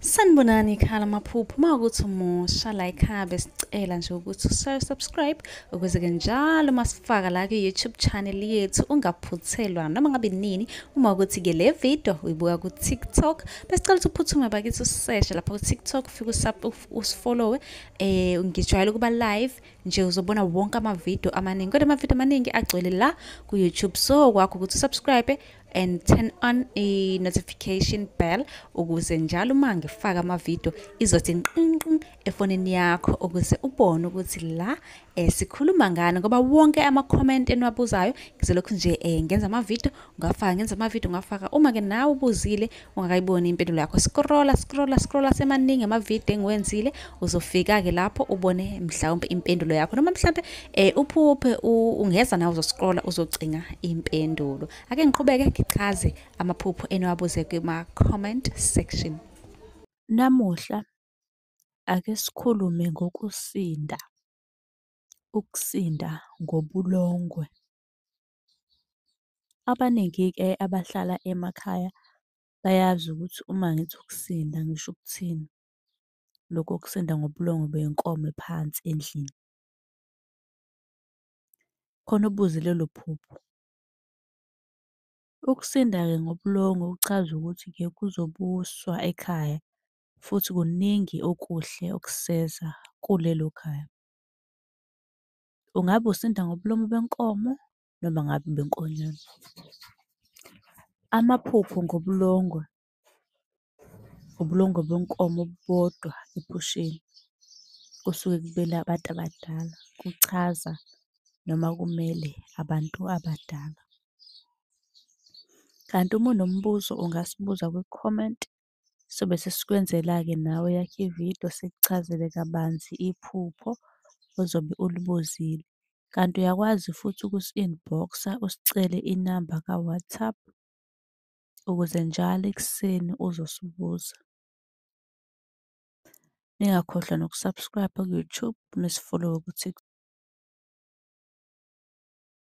Sanibonani ekhaya lamaphupho. Uma ukuthi umusha la ekhaya besicela nje ukuthi usubscribe ukuze-ke njalo uma sifaka la kwi-YouTube channel yethu ungaphuthelwa noma ngabe nini. Uma ukuthi-ke le video uyibuka ku-TikTok, besicela ukuthi uphuthume bakithi useshe lapha ku-TikTok, ufike usifollowe. Ngijwayele ukuba live nje, uzobona wonke amavidiyo amaningi, kodwa amavidiyo amaningi agcwele la ku-YouTube. So kwakho ukuthi usubscribe and turn on a notification bell ukuze njalo uma ngifaka amavidiyo izothi nqinqin efonini yakho, ukuze ubone ukuthi la sikhuluma ngani, ngoba wonke ama-comment eniwabuzayo ngizolokhu nje ngenza amavidiyo ngafaka, ngenza amavidiyo ngafaka. Uma-ke nawe ubuzile ungakayiboni impendulo yakho, scrolla scrolla scrolla, semaningi amavidiyo engiwenzile, uzofika-ke lapho ubone mhlawumbe impendulo yakho, noma mhlawumbe uphuphe ungeza nawe uzoscrolla uzocinga impendulo. Ake ngiqhubeke ngichaze amaphupho eniwabuze kuma-comment section. Namuhla ake sikhulume ngokusinda, ukusinda ngobulongwe. Abaningi-ke abahlala emakhaya bayazi ukuthi uma ngithi ukusinda ngisho ukuthini. Lokhu kokusinda ngobulongwe benkomo phansi endlini. Khona obuze lelo phupho. Ukusinda-ke ngobulongwe kuchaza ukuthi-ke kuzobuswa ekhaya futhi kuningi okuhle okuseza kulelo khaya. Ungabe usinda ngobulongwe benkomo noma ngabe benkonyane. Amaphupho ngobulongwe, ubulongwe benkomo bodwa ephusheni kusuke kumele abantu abadala, kuchaza noma kumele abantu abadala. Kanti uma unombuzo ungasibuza kwi-comment, sobe sesikwenzela-ke nawe eyakho ividiyo sikuchazele kabanzi iphupho ozobe ulibuzile. Kanti uyakwazi futhi ukusi-inbox-a usicele inamba ka-WhatsApp ukuze njalo ekuseni uzosibuza. Ningakhohlwa noku-subscribe-a ku-YouTube, nisifollowe ku-TikTok.